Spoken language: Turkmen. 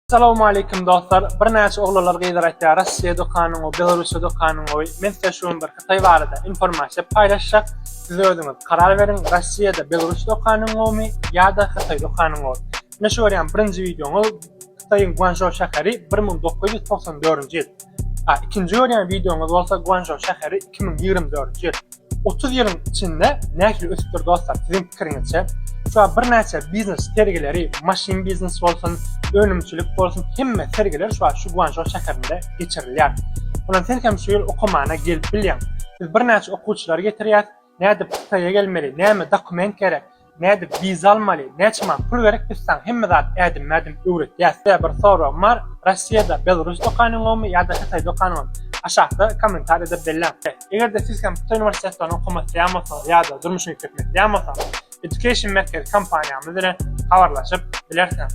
Salowmaleýkim dostlar! Birnäçe oglanlar gyzlar aýtýar Rossiýada okanyň gowy, Belarusýada okanyň gowy. Men size şu gün bir Hytaý barada informasiýa paýlaşjak. Siz özüňiz karar beriň Rossiýada, Belarusda okanyň gowumy ýa-da Hytaýda okanyň gowy. Ine şu görýän birinji wideoňyz Hytaýyň Guançžou şäheri 1994-nji ýyl. A ikinji görýän wideoňyz bolsa Guançžou şäheri 2024-nji ýyl. 30 ýylyň içinde nähili ösüpdir dostlar siziň pikiriňizçe? Şu wagt birnäçe biznes sergileri, maşyn biznes bolsun, önümçilik bolsun, hemme sergiler şu wagt şu Guançžou şäherinde geçirilýär. Ondan sen hem şu ýyl okamana gelip bilýäň. Biz birnäçe okuwçylary getirýäs, nädip Hytaýa gelmeli, näme dokument gerek, Nädip wiza almaly, näçe manat pul gerek biz saňa hemme zat ädimme-ädim öwretýäs. Size bir soragym bar, Rossiýada Belarusda okanyňyzmy ýa-da Hytaýda okanyňyzmy? Aşakda kommentariýada belläň. Eger-de siz hem Hytaý uniwersitetlerinde okamak isleýän bolsaňyz ýa-da durmuşyny üýtgetmek isleýän bolsaňyz, Education Merkezi kompaniýamyz bilen habarlaşyp bilersiňiz.